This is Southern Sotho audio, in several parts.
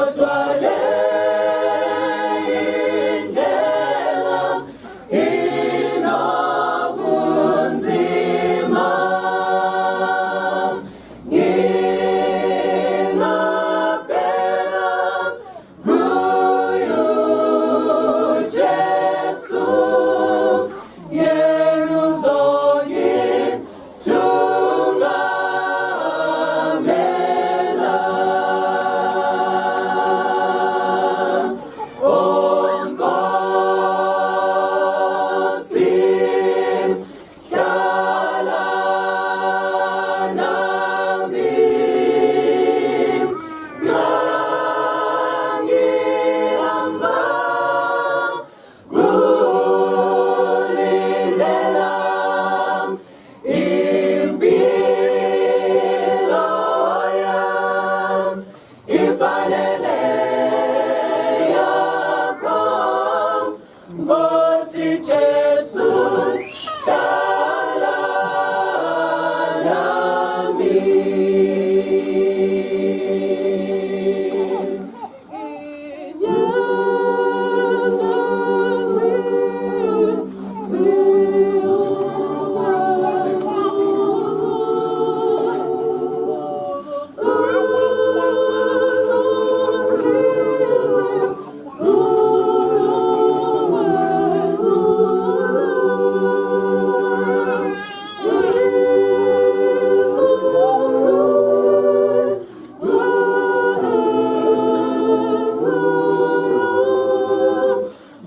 Kodwa le indlela inobunzima, ngingabheka kuye uJesu, yena uzongithungamela. Oh Nkosi, hlala nami nxa ngihamba kulindlela impilo yami ifanele yakho. Nkosi Jesu, hlala nami.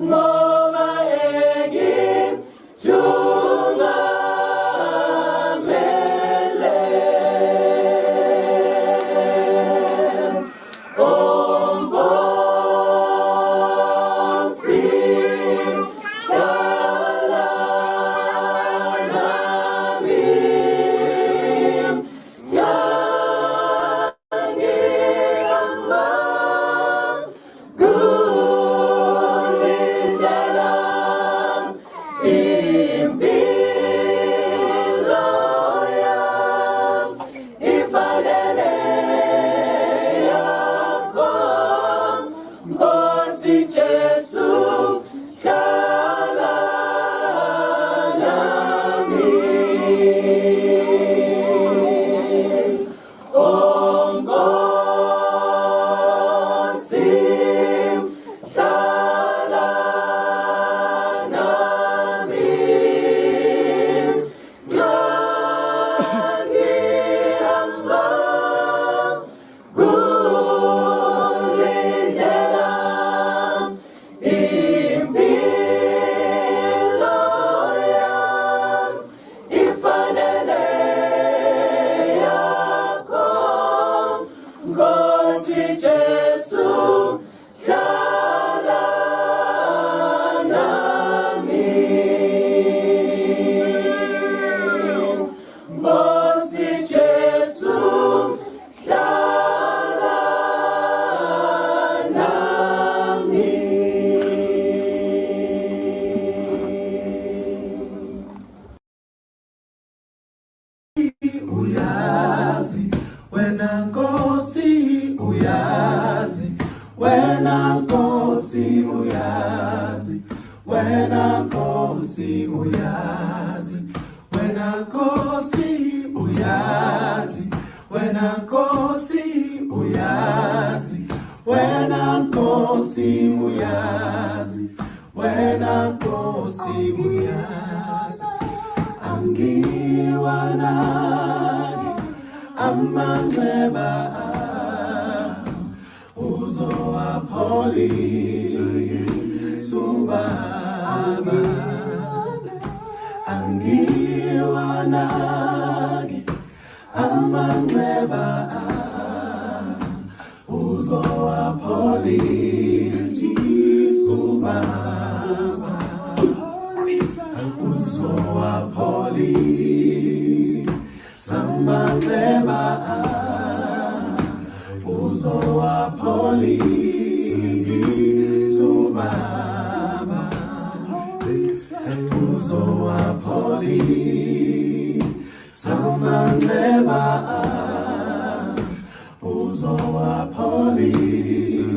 Ngoba engithungamele. Oh Nkosi, hlala nami nxa ngihamba kulindlela impilo yami ifanele yakho. Nkosi Jesu, hlala nami. Oh Nkosi, hlala nami nxa ngihamba kulindlela impilo yami ifanele yakho. Nkosi Jesu, hlala nami. Nkosi Jesu, hlala nami. Uyazi wena Nkosi, uyazi wena Nkosi, uyazi wena Nkosi, uyazi wena Nkosi, uyazi wena Nkosi, uyazi wena Nkosi, uyazi wena Nkosi, uyazi. Angiwanaki amanxeba ami, uzowapholisa Yesu Baba. Angiwanaki amanxeba ami, uzowapholisa Yesu Baba, uzowapholisa amanxeba ami, uzowapholisa Yesu Baba, uzowapholisa amanxeba ami, uzowapholisa.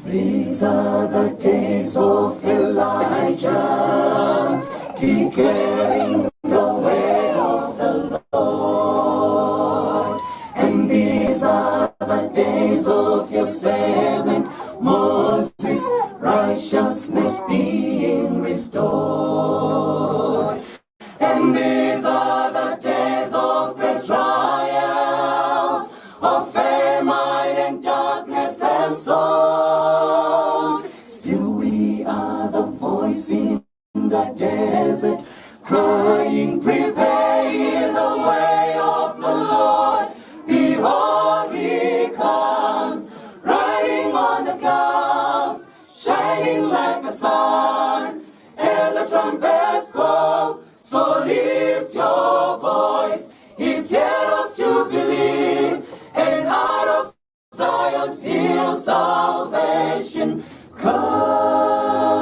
These are the days of Elijah, declaring the way of the Lord. And these are the days of your servant Moses, righteousness being restored. And these are the days of great trials, of famine and darkness and sword. Still we are the voice in the desert, crying, prepare ye the way of the Lord. Behold, he comes, riding on the clouds, shining like the sun. And the trumpets call, so lift your voice. It's year of jubilee, and out of Zion's hill salvation comes.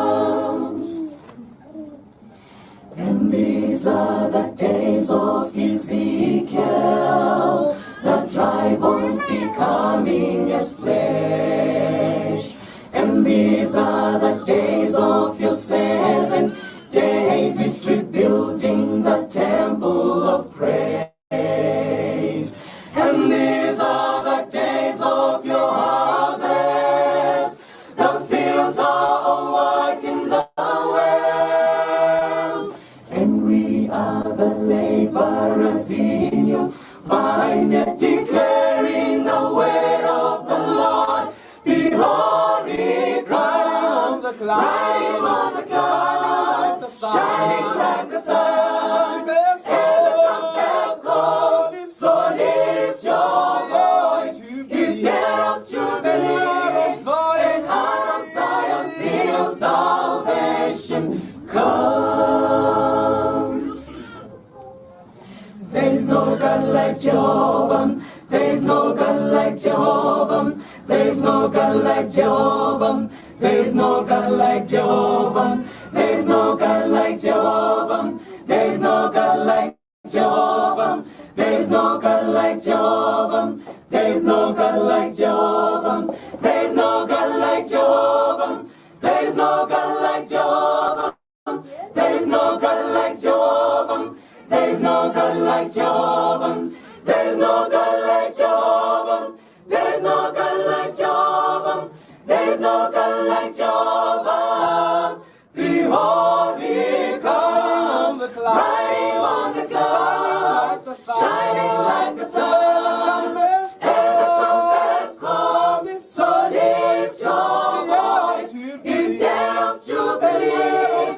And these are the days of Ezekiel, the dry bones becoming as flesh. And these are the days of your servant David rebuilding the temple of praise. And these are the days of your harvest. The fields are all white in the world. And we are the laborers in your vineyard, declaring the word of the Lord. Behold, he comes, riding on the clouds, shining like the sun. And the trumpets call, so lift your voice. It's year of jubilee, and out of Zion's hill salvation comes. There is no God like Jehovah. There is no God like Jehovah. There is no God like Jehovah. There is no God like Jehovah. There is no God like Jehovah. There is no God like Jehovah. There is no God like Jehovah. There is no God like Jehovah. There is no God like Jehovah. There is no God like Jehovah. There is no God like Jehovah. There is no God like Jehovah. There is no God like Jehovah. There is no God like Jehovah. There is no God like Jehovah. Behold, he comes, riding on the clouds, shining like the sun. And the trumpets call, so lift your voice. It's year of jubilee,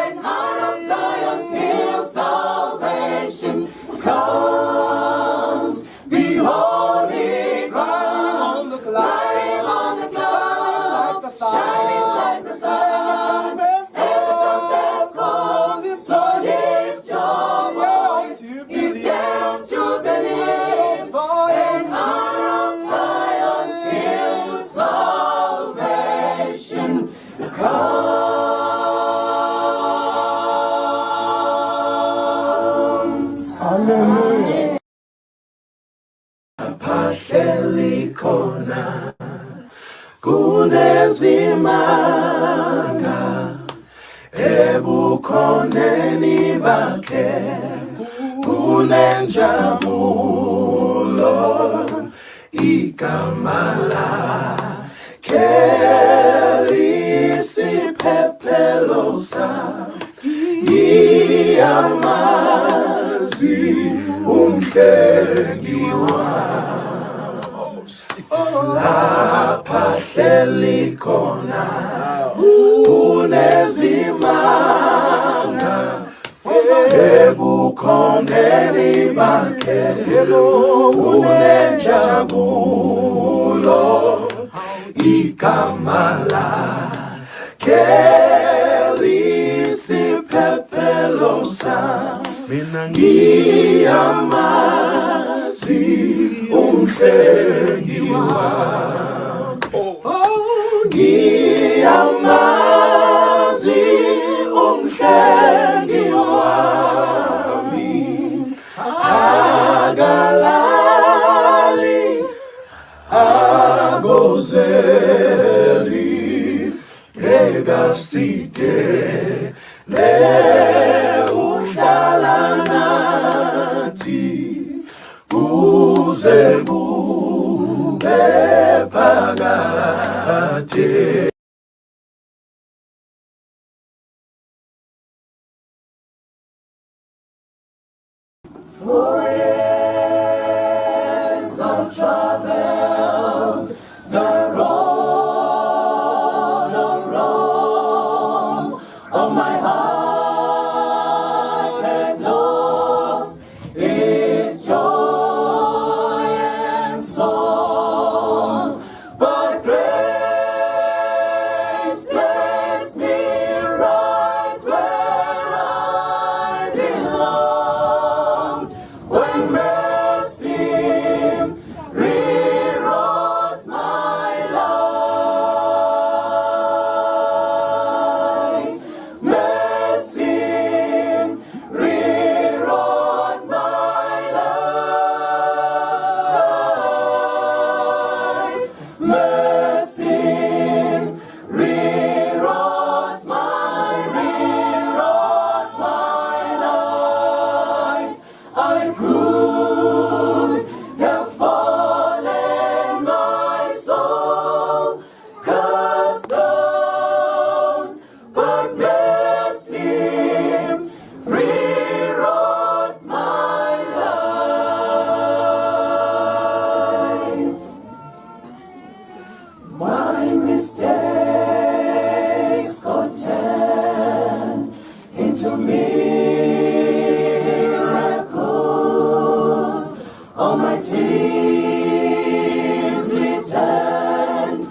and out of Zion's hill salvation comes. Behold, he comes, riding on the clouds, shining like the sun. And the trumpets call, so lift your voice. It's year of jubilee, and out of Zion's hill salvation comes. Hallelujah. Ahleli khona kunezimanga ebukhoneni bakhe kunenjabulo igama lakhe lisiphephelo sami ngiyamazi umhlengi wami lapha hleli khona kunezimanga ebukhoneni bakhe kunenjabulo igama lakhe lisiphephelo sami mina ngiyamazi umhlengi wami. Oh, ngiyamazi umhlengi wami akalali akozeli. Sidele uhlala nathi kuze kube phakade. For years I've traveled the road of wrong. Oh, my heart had lost its joy and song. But grace placed me right where I belonged. When mercy rewrote my life, mercy rewrote my life, mercy rewrote my life. I could have fallen, my soul cast down, but mercy rewrote my life. My mistakes got turned into miracles. All my tears returned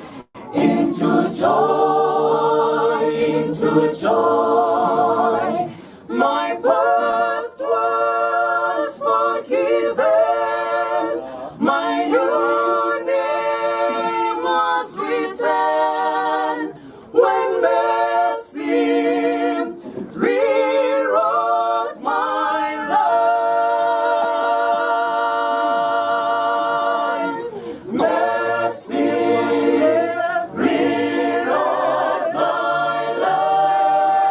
into joy, into joy. My past was forgiven. My new name was written when mercy rewrote my life. Mercy rewrote my life.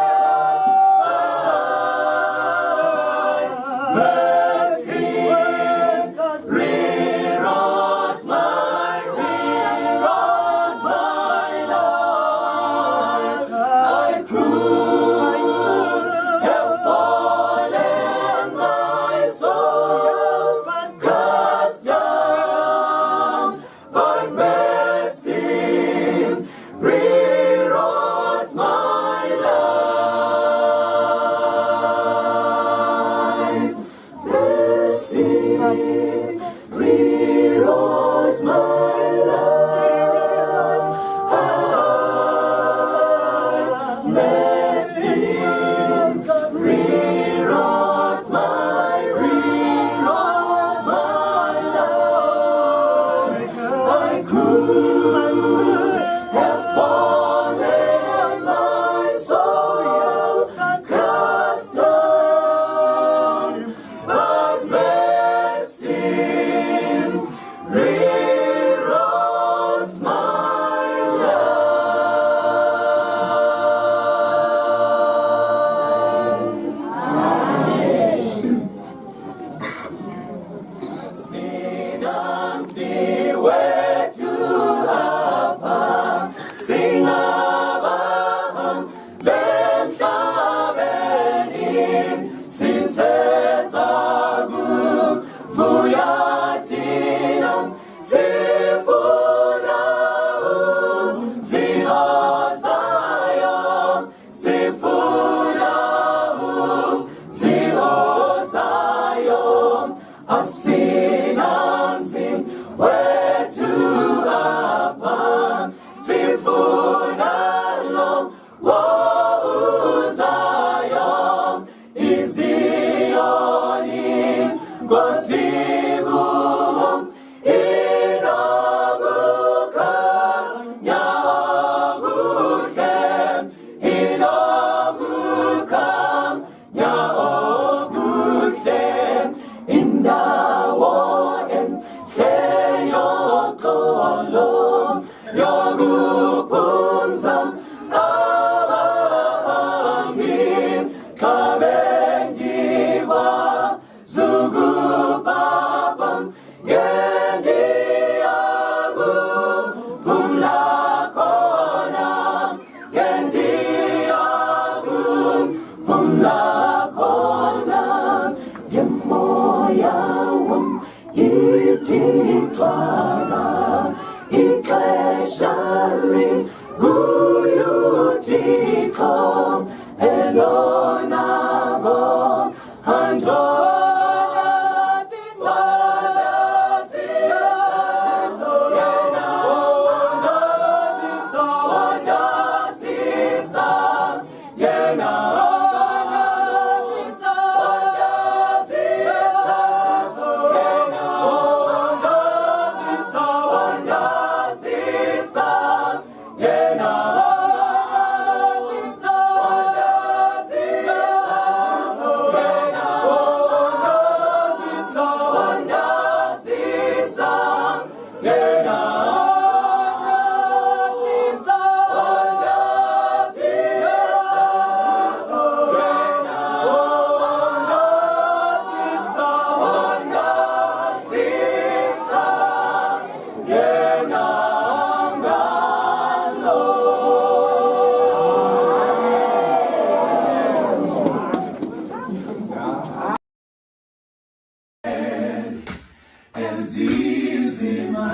Ezinzima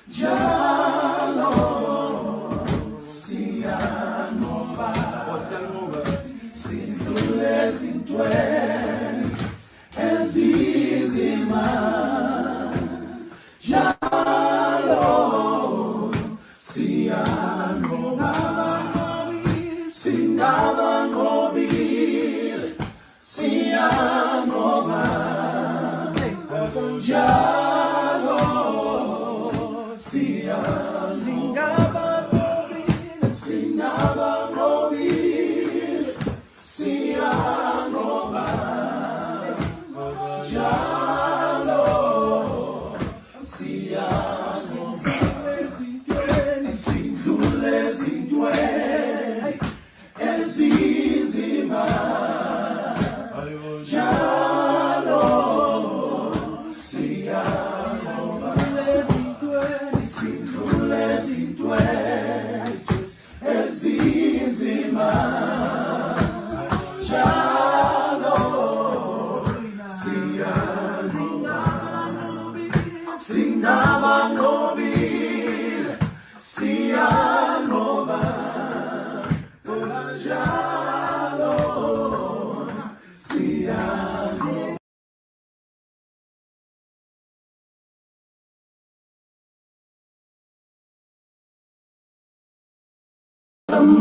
njalo siyanqoba, sidlule ezintweni ezinzima njalo siyanqoba, singabanqobile, siyanqoba njalo siyanqoba, singabanqobile, siyanqoba njalo siyanqoba, sidlule ezintweni ezinzima njalo siyanqoba, sidlule ezintweni ezinzima njalo siyanqoba, singabanqobile, siyanqoba njalo siyanqoba.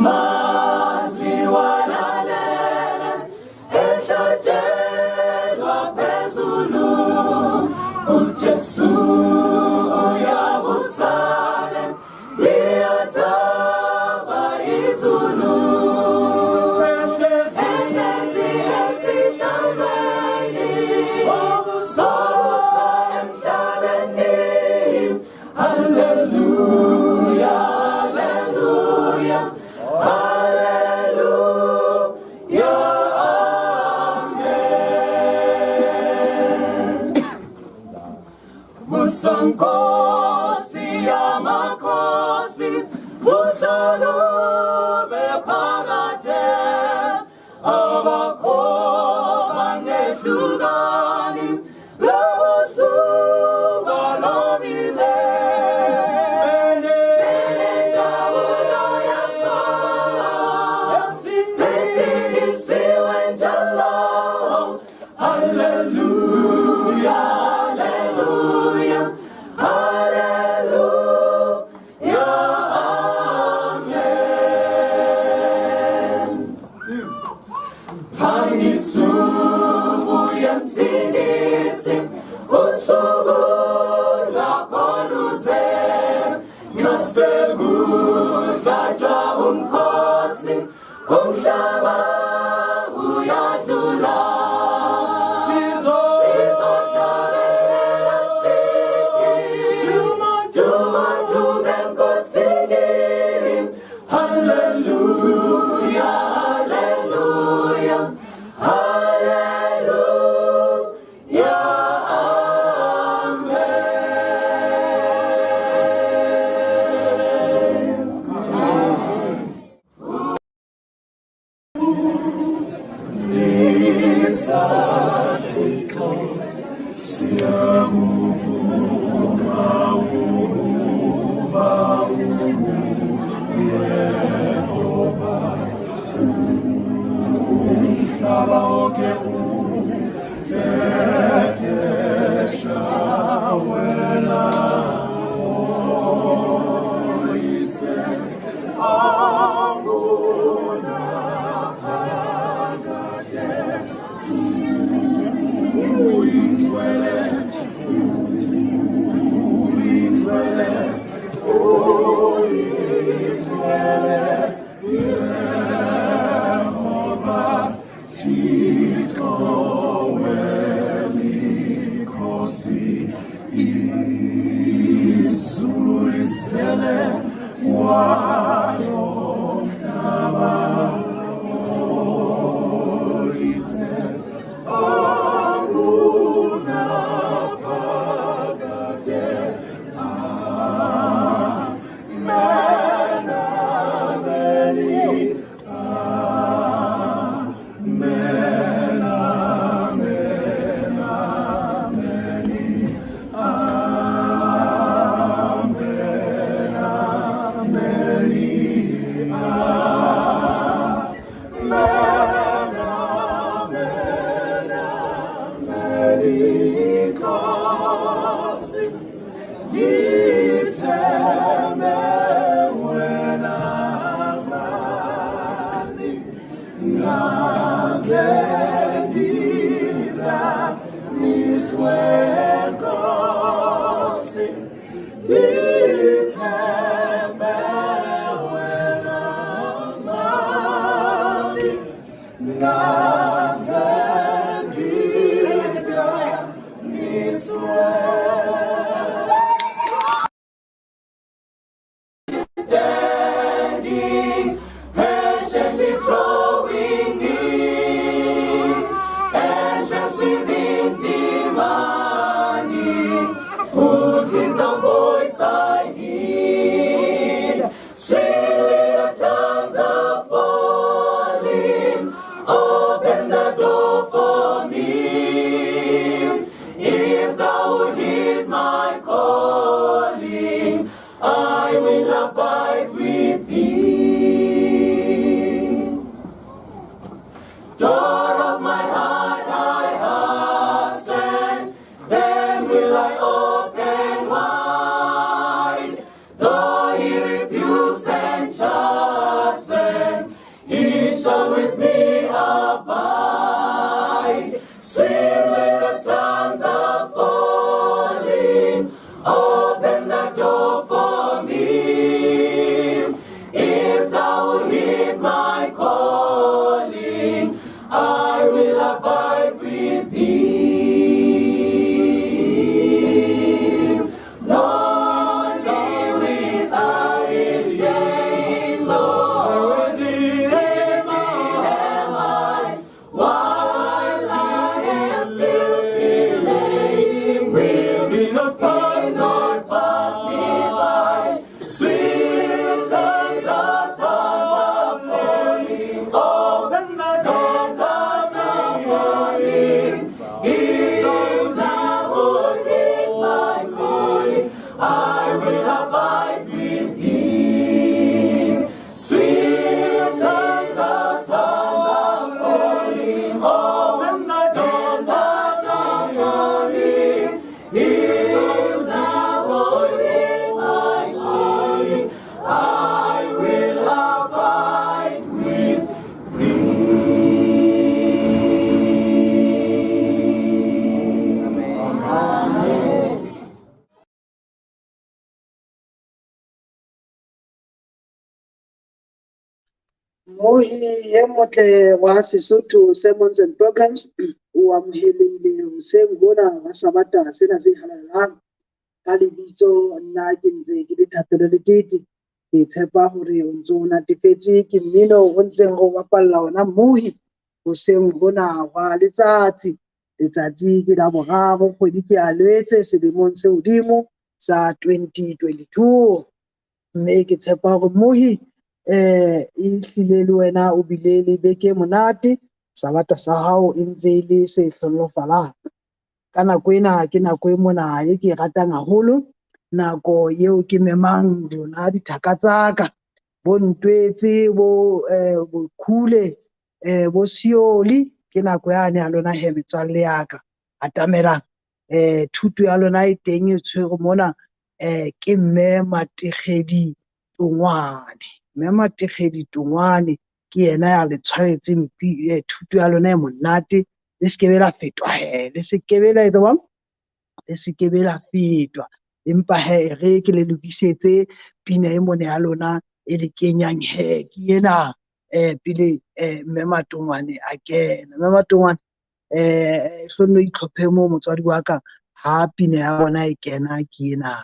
Amazwi walalele ehlatshelwa phezulu, uJesu uyabusale, liyathaba izulu, ehlezi esihlalweni sobusa emhlabeni. Haleluya, haleluya, haleluya, amen. Busa Nkosi yamakhosi, busa kube phakade, abakho bangehlukani lobusuku balobile. Benenjabulo yakho, esindisiwe njalo. Haleluya, haleluya, haleluya, amen. Phangisubuye Msindisi, usuku lwakho luze, nxa sekuhlatshwa umkhosi, umhlaba uyadlula. Sizohlabelela sithi, duma, duma, duma eNkosini. Haleluya, haleluya, haleluya, amen. Mmohi e motle wa Sesotho Sermons and Programs o amohelehile hoseng hona wa Sabata sena se halalelang. Ka lebitso nna ke ntse ke le Thapelo Letete. Ke tshepa hore o ntso o natefetswe ke mmino o ntseng re o bapalla ona mmohi hoseng hona hwa letsatsi. Letsatsi ke la boraro kgwedi ke ya Lwetse selemong se hodimo sa 2022. Mme ke tshepa hore mmohi ehlile le wena o bile le beke e monate, sabata sa hao e ntse e le se hlohonolofalang. Ka nako ena ke nako e mona e ke e ratang haholo, nako eo ke memang lona dithaka tsa ka, bo Ntwetse, bo Bokhule, bo Sioli, ke nako yane ya lona he metswalle ya ka. Atamelang, thuto ya lona e teng e tshwerwe mona ke Mme Matekgedi Tongwane. Mme Matekgedi Tongwane ke yena ya le tshwaretseng thuto ya lona e monate. Le se ke be la fetwa he, le se ke be la etsa jwang? Le se ke be la fetwa. Empa he e re ke le lokisetse pina e mona ya lona e le kenyang he, ke ena pele Mme Matongwane a kena. Mme Matongwane hlonno itlhophe moo motswadi wa ka ha pina ya bona e kena ke ena.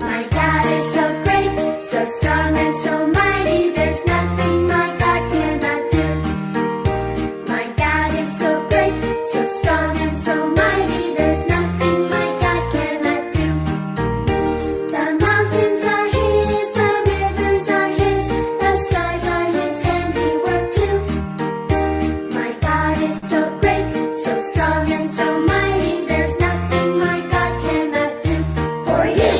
My God is so great, so strong and so mighty, there's nothing my God cannot do. My God is so great, so strong and so mighty, there's nothing my God cannot do. The mountains are his, the rivers are his, the stars are his handiwork too. My God is so great, so strong and so mighty, there's nothing my God cannot do for you.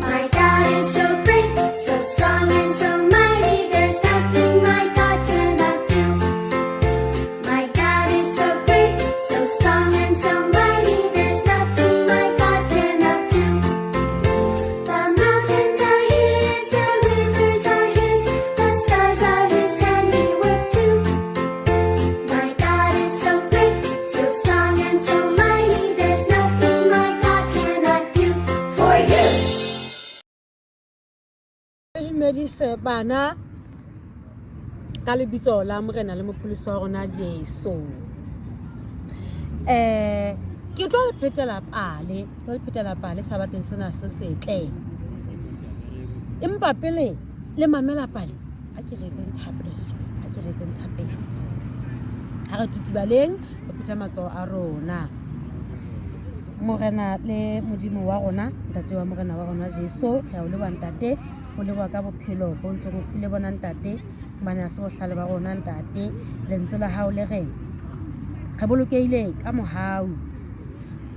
My God is so great, so strong and so mighty, there's nothing my God cannot do. My God is so great, so strong and so mighty, there's nothing my God cannot do. The mountains are his, the rivers are his, the stars are his handiwork too. My God is so great, so strong and so mighty, there's nothing my God cannot do for you. Re dumedise bana ka lebitso la Morena le Mopholosi wa rona Jesu. Ke tlo le phetela pale, tlo le phetela pale sabateng sena se setle. Empa pele le mamela pale, ha ke re etseng thapelo, ha ke re etseng thapelo. Ha re tutubaleng, re phutha matsoho a rona. Morena le Modimo wa rona, Ntate wa Morena wa rona Jesu, re a o leboha Ntate, o leboha ka bophelo bo ntseng o file bona Ntate, hobane ha se bohlale ba rona Ntate. Lentswe la hao le re re bolokehile ka mohau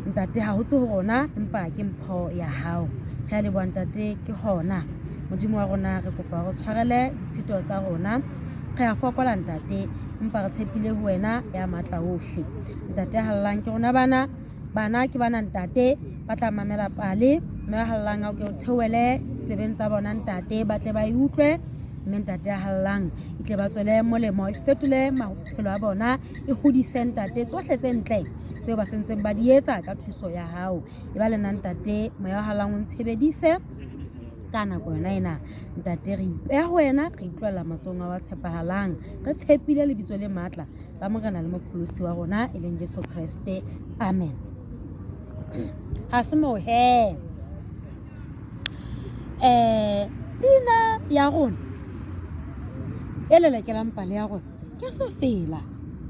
Ntate, ha ho tswe ho rona empa ke mpho ya hao. Re a leboha Ntate, ke hona Modimo wa rona, re kopa re tshwarele ditshito tsa rona. Re a fokola Ntate, empa re tshepile ho wena ya matla ohle. Ntate ya hallang ke rona bana, bana ke bana Ntate, ba tla mamela pale, mme ya hallang a o ke o theohele tsebeng tsa bona Ntate, ba tle ba e utlwe, mme Ntate ya hallang e tle ba tswele molemo, e fetole maphelo a bona, e hodise Ntate tsohle tse ntle tseo ba sentseng ba di etsa ka thuso ya hao. E ba le nna Ntate, moya wa hallang o ntshebedise ka nako yona ena Ntate, re ipeha ho wena, re itlohella matsohong a wa tshepahalang, re tshepile lebitso le matla la Morena le Mopholosi wa rona e leng Jesu Kreste. Amen. Ha se moo he. Pina ya rona e lelekelang pale ya rona ke sefela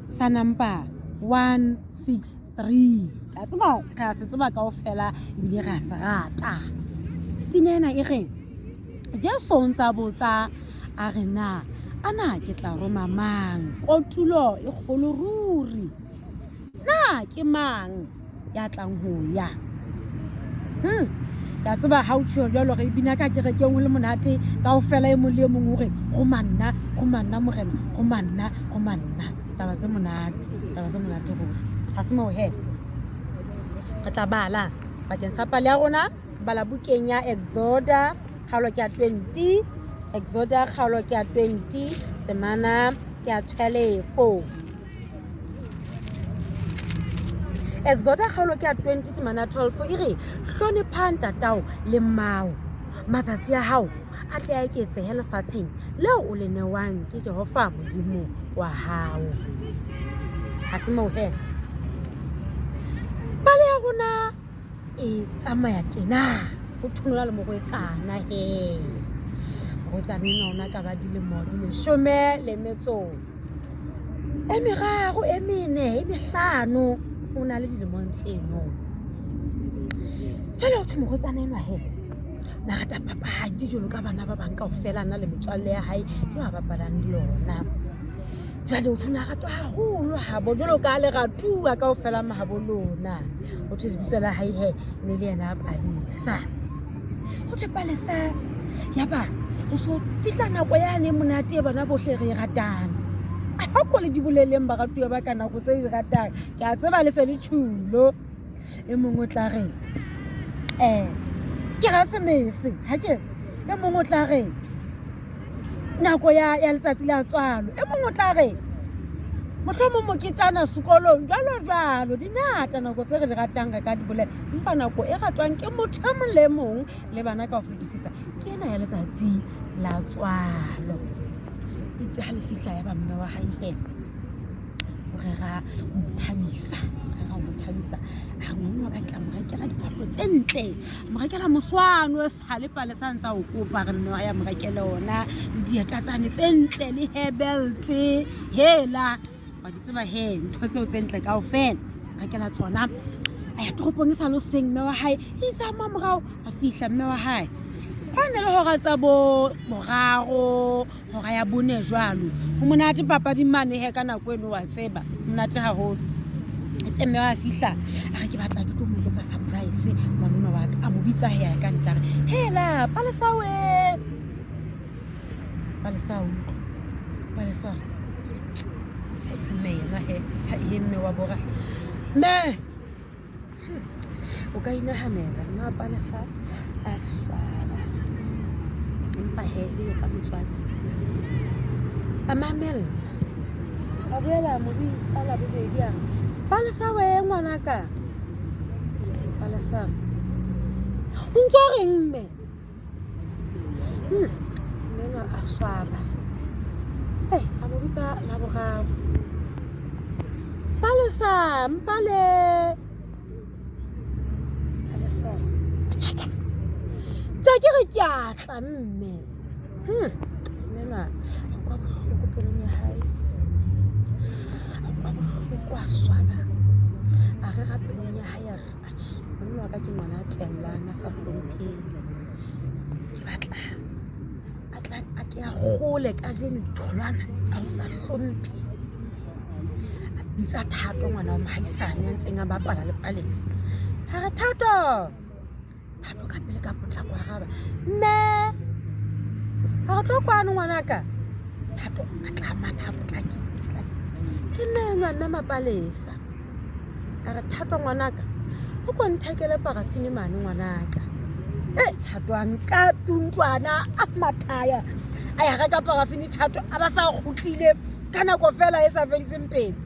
sa number 163. Ka tseba re a se tseba kaofela ebile re a se rata. Pina ena e re Jesu o ntsa botsa a re na ana ke tla roma mang, kotulo e kgolo ruri, na ke mang ya tlang ho ya? Ka tseba ha o tjho jwalo re bina ka kerekeng ho le monate kaofela, e mong le e mong o re roma nna, roma nna Morena, roma nna, roma nna. Taba tse monate, taba tse monate ruri. Ha se moo he, re tla bala bakeng sa pale ya rona, re bala bukeng ya Exoda kgaolo ke ya 20, Exoda kgaolo ke ya 20 temana ke ya 12. Exoda kgaolo ke ya 20 temana 12 e re hlonepha ntatao le mmao matsatsi a hao a tle a eketsehe lefatsheng leo o le newang ke Jehova Modimo wa hao. Ha se moo he. Pale ya rona e tsamaya tjena ho thonola le morwetsana he. Morwetsana enwa o na ka ba dilemo di leshome le metso e meraro e mene e mehlano o na le dilemong tseno. Jwale ho thwe morwetsana enwa he na rata papadi jwalo ka bana ba bang kaofela na le metswalle ya hae eo a bapalang le yona. Jwale ho thwe na ratwa haholo habo jwalo ka le ratuwa kaofela mahabo lona. Ho thwe lebitso la hae he ne le yena Palesa. Ho thwe Palesa yaba ho so fihla nako yane monate e bana bohle re e ratang. Ha ko le di boleleng baratuwa ba ka nako tse di ratang. Ke a tseba le se le tjhulo. E mong o tla re keresemese ha ke e mong o tla re nako ya ya letsatsi la tswalo e mong o tla re mohlomong moketjana sekolong jwalo jwalo di ngata nako tse re di ratang re ka di bolela empa nako e ratwang ke motho e mong le e mong le bana ka ho fetisisa ke ena ya letsatsi la tswalo itse ha le fihla ya ba mme wa hae he o rera ho mo thabisa rera ho mo thabisa a ngwana wa ka ke tla mo rekela diphahlo tse ntle mo rekela moswano e sale pale sa ntsa o kopa re mme wa ya mo rekele ona le dieta tsane tse ntle le hair belt hela wa di tseba he ntho tseo tse ntle kaofela rekela tsona a ya toropong e sa le seng mme wa hae e itse a mmamorao a fihla mme wa hae go ne le hora tsa bo boraro hora ya bone jwalo ho monate papading mane he ka nako eno wa tseba monate haholo tse mme wa fihla a re ke batla ke tlo mo etsetsa surprise ngwanona wa ka a mo bitsa he ya ka ntle a re hela palesa we palesa utlwa palesa mme yena he he mme wa bora mme O ka inahanela mme wa Palesa a swaba. Empa he jwalo ka motswadi a mamella. A boela a mo bitsa la bobedi a re, Palesa wee ngwanaka. Palesa o ntso reng mme? Mme enwa a swaba. A mo bitsa la boraro. Palesa, Mpale. Palesa. Tse ke re ke a tla mme. Mme enwa a utlwa bohloko pelong ya hae. A utlwa bohloko a swaba. A rera pelong ya hae a re, atjhe, monna wa ka ke ngwana a tellang a sa hlompheng. Ke batla a tla a ke a kgole kajeno ditholwana tsa ho sa hlomphe. A bitsa Thato ngwana wa mohaisane a ntseng a bapala le Palesa. A re Thato, Thato ka pele ka potlako a araba, mme a re tlo kwano ngwanaka. Thato a tla matha a potlakile, potlakile. Ke nna enwa mme Mapalesa. A re Thato ngwanaka, o ko nthekele parafini mane ngwanaka. E Thato a nka tuntlwana a mathaya a ya reka parafini Thato a ba sa kgutlile ka nako fela e sa fediseng pelo.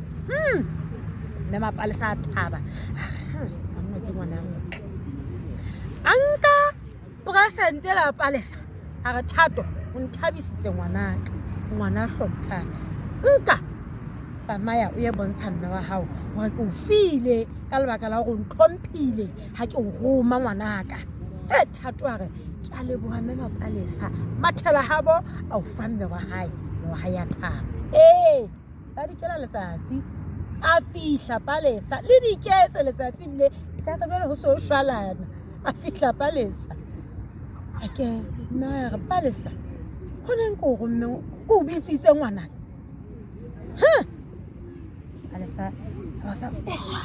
Mme Mapalesa a thaba. A re, monna ke ngwana a motle. A nka poresente la Palesa a re Thato o nthabisitse ngwanaka, ngwana a hlomphang. Nka tsamaya o ye bontsha mme wa hao hore ke o file ka lebaka la hore o ntlhomphile ha ke o roma ngwanaka. E Thato a re ke a leboha mme Mapalesa. Mathela habo a o fa mme wa hae, mme wa hae a thaba. Ee, ba dikela letsatsi a fihla Palesa le diketse letsatsi ebile ka re jwale ho so shwalana a fihla Palesa. A ke mme a re Palesa ho neng ke o romme ke o bitsitse ngwanaka. Ha! Palesa a sa esha.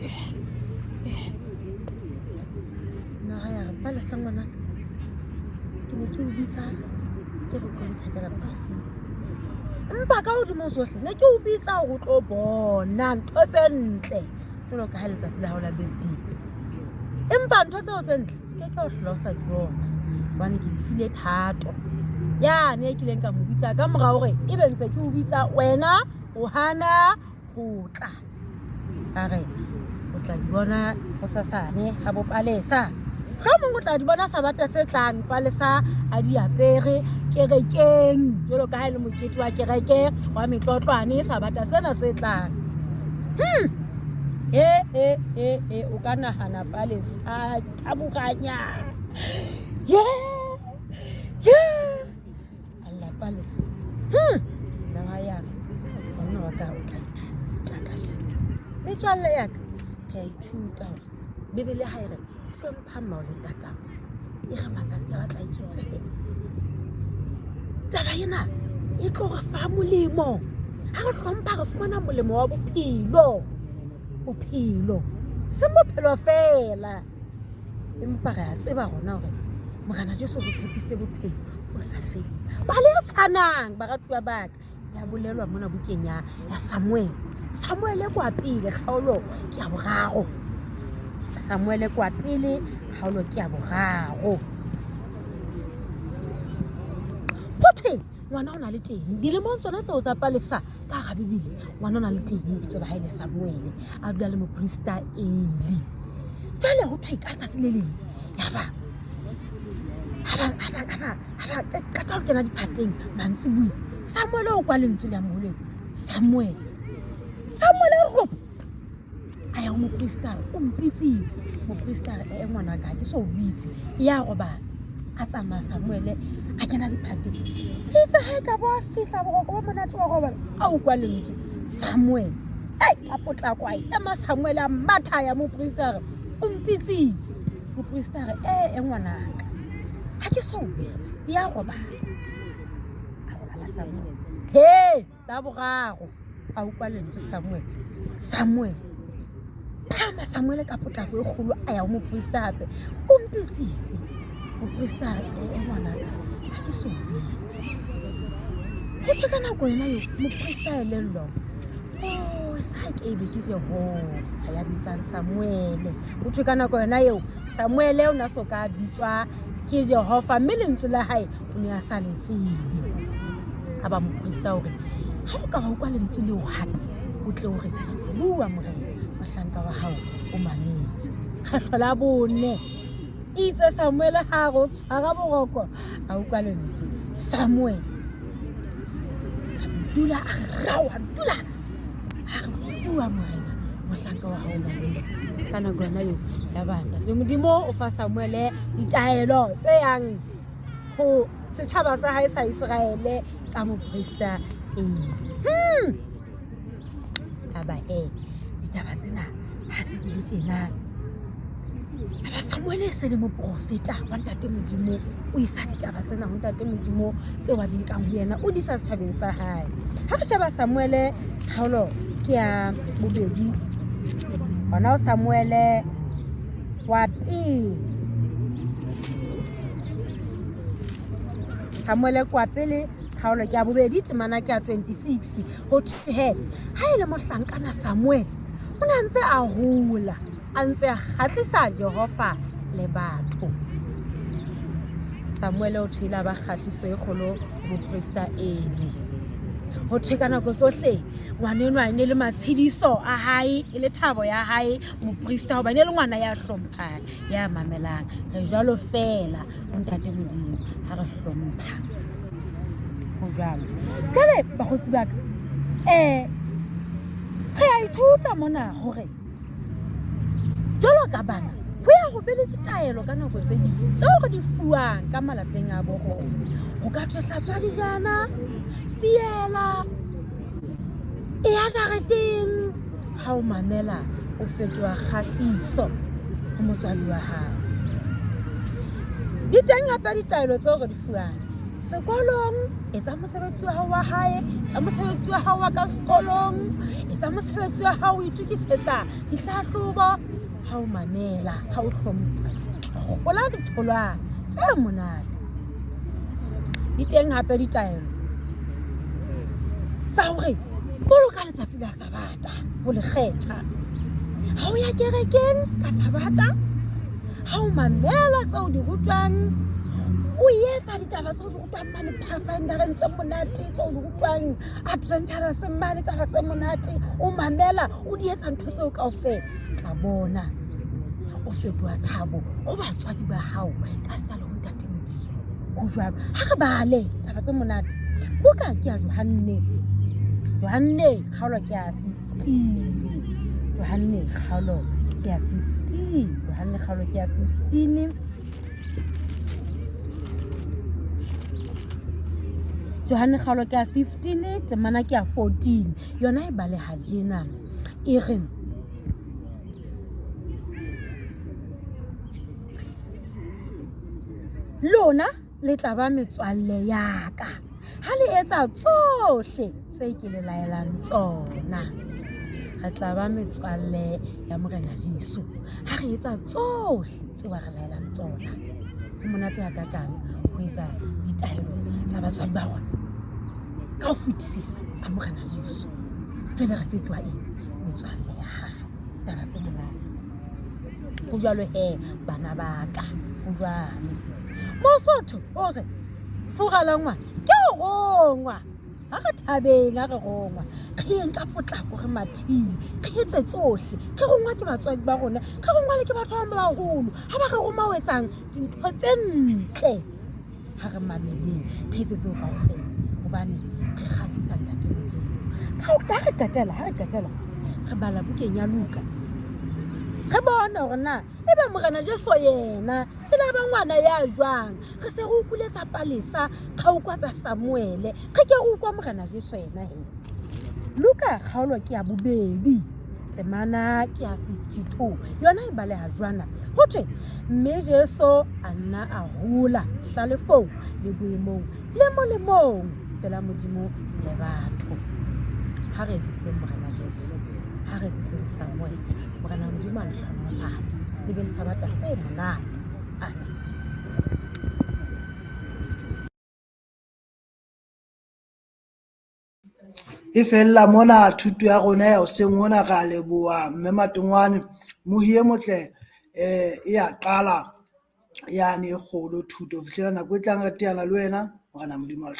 Eish. Eish. Mme wa hae a re Palesa ngwanaka ke ne ke o bitsa ke re o tlo nthekela parafini. Empa ka hodimo ho tsohle ne ke o bitsa hore o tlo bona ntho tse ntle jwalo ka ha letsatsi la hao la birthday. Empa ntho tseo tse ntle ke ke o hlola o sa di bona hobane ke di file Thato yane e kileng ka mo bitsa ka mora hore ebe ntse ke o bitsa wena o hana ho tla. A re O tla di bona hosasane ha bo Palesa. Mohlomong o tla di bona Sabata se tlang Palesa a di apere kerekeng jwalo ka ha e le mokete wa kereke wa metlotlwane Sabata sena se tlang. He he he he o ka nahana Palesa taboranya. Ye ye alla Palesa. Mme wa ya re monna wa ka o tla ithuta kajeno. Metswalle ya ka re a ithuta hore Bibele ha e re hlompha mmao le ntatao e re matsatsi a batla eketsehe. Taba ena e tlo re fa molemo. Ha re hlompha re fumana molemo wa bophelo. Bophelo se bophelo feela empa re a tseba rona hore Morena Jesu o re tshepisitse bophelo bo sa feleng. Pale e tshwanang baratuwa ba ka ya bolelwa mona bukeng ya ya Samuel. Samuel kwa pele kgaolo ke ya boraro. Samuel kwa pele kgaolo ke ya boraro. Ho thwe ngwana o na le teng dilemong tsona tseo tsa Palesa ka hara Bibele ngwana o na le teng lebitso la hae le Samuele a dula le moprista Eli. Jwale ho thwe ka letsatsi le leng yaba ha ba qeta ho kena diphateng mantsibuya Samuele o kwa lentswe le ya moholeng Samuele Samuele ropo a ya ho moprista a re o mpitsitse moprista a re ee ngwana ka ke so o bitse ya robala a tsamaya Samuele a kena diphateng itse ha e ka bo a fihla boroko bo monate wa robala a utlwa lentswe Samuele ei ka potlako a ema Samuele a matha ya moprista a re o mpitsitse moprista a re ee ngwanaka ha ke so o bitse ya robala a robala Samuele he la boraro a utlwa lentswe Samuele Samuele phama Samuele ka potlako e kgolo a ya ho moprista hape o mpitsitse moprista a re ee ngwanaka ha ke so bitse ho thwe ka nako yona eo moprista a elellwa o sa ke ebe ke Jehova ya bitsang Samuele ho thwe ka nako yona eo Samuele o na so ka bitswa ke Jehova mme lentswe la hae o ne a sa le tsebe. A ba moprista hore ha o ka wa utlwa lentswe leo hape o tle o re bua morena mohlanka wa hao o mametse. Kgehlo la bone itse Samuele ha re o tshwara boroko a utlwa lentswe Samuele a dula a re rao a dula a re bua morena mohlanka wa hao mametse. Ka nako yona eo ya ba ntate Modimo o fa Samuele ditaelo tse yang ho setjhaba sa hae sa Iseraele ka moprista Eli. Taba he ditaba tsena ha se di le tjena. Aba Samuele e se le moprofeta wa ntate Modimo o isa ditaba tsena ho ntate Modimo tseo a di nkang ho yena o di isa setjhabeng sa hae. Ha re sheba Samuele kgaolo ke ya bobedi hona ho Samuele wa pele Samuele kwa pele kgaolo ke ya bobedi temana ke ya 26 ho thwe he ha e le mohlankana Samuele o ne a ntse a hola a ntse a kgahlisa Jehova le batho. Samuele o thwe ile a ba kgahliso e kgolo ho moprista Eli. Ho thwe ka nako tsohle ngwana enwa e ne le matshediso a hae e le thabo ya hae moprista hobane e le ngwana ya hlomphang ya mamelang. Re jwalo feela ho ntate Modimo ha re hlompha ho jwalo. Jwale bakgotsi ba ka re a ithuta mona hore jwalo ka bana ho ya ho be le ditaelo ka nako tse ding tseo re di fuwang ka malapeng a bo rona. Ho ka thwe hlatswa dijana, fiela, e ya jareteng. Ha o mamela o fetoha kgahliso ho motswadi wa hao. Di teng hape ditaelo tseo re di fuwang sekolong. Etsa mosebetsi wa hao wa hae, etsa mosebetsi wa hao wa ka sekolong, etsa mosebetsi wa hao o itokisetsa dihlahlobo. Ha o mamela, ha o hlompha, kgola ditholwana tse monate. Di teng hape ditaelo tsa hore boloka letsatsi la Sabata ho le kgetha. Ha o ya kerekeng ka Sabata, ha o mamela tseo di rutwang, O etsa ditaba tseo di rutwang mane Pathfindereng tse monate, tseo di rutwang Adventurous mane, taba tse monate. O mamela, o di etsa ntho tseo kaofela. Tla bona o fetoha thabo ho batswadi ba hao ka seta le ho Ntate Modimo. Ho jwalo. Ha re bale taba tse monate. Buka ke ya Johanne. Johanne kgaolo ke ya 15. Johanne kgaolo ke ya 15. Johanne kgaolo ke ya 15. Johanne kgaolo ke ya 15, temana ke ya 14. Yona e baleha jena. E re lona le tla ba metswalle ya ka ha le etsa tsohle tse ke le laelang tsona. Re tla ba metswalle ya Morena Jesu ha re etsa tsohle tse ba re laelang tsona. Ho monate hakakang ho etsa ditaelo tsa batswadi ba rona ka ho fetisisa tsa Morena Jesu. Jwale re fetoha eng? Metswalle ya hae. Taba tse monate. Ho jwalo he bana ba ka, ho jwalo. Mosotho o re fura la ngwana ke ho rongwa. Ha re thabeng ha re rongwa, re yeng ka potlako, re mathile, re etse tsohle. Re rongwa ke batswadi ba rona, re rongwa le ke batho ba baholo. Ha ba re roma ho etsang dintho tse ntle, ha re mameleng, re etse tseo kaofela hobane re kgahlisa Ntate Modimo. Ka ha re qetela, ha re qetela re bala bukeng ya Luka, re bone hore na ebe Morena Jesu yena e la ba ngwana ya jwang. Re se re utlwile tsa Palesa, ra utlwa tsa Samuele, re ke re utlwa Morena Jesu yena he. Luka kgaolo ke ya bobedi, temana ke ya 52. Yona e baleha jwana. Ho thwe, mme Jesu a nna a hola hlalefong le boemong le molemong pela Modimo le batho. Ha re etsiseng Morena Jesu, ha re etsiseng Samuele. Morena Modimo a le hlohonolofatse, le be le Sabata se monate. Amen. E fella mona thuto ya rona ya hoseng hona. Re a leboha mme Matongwane. Mohi e motle e ya qala yane e kgolo thuto ho fihlela nako e tlang re teana le wena. Morena Modimo a le.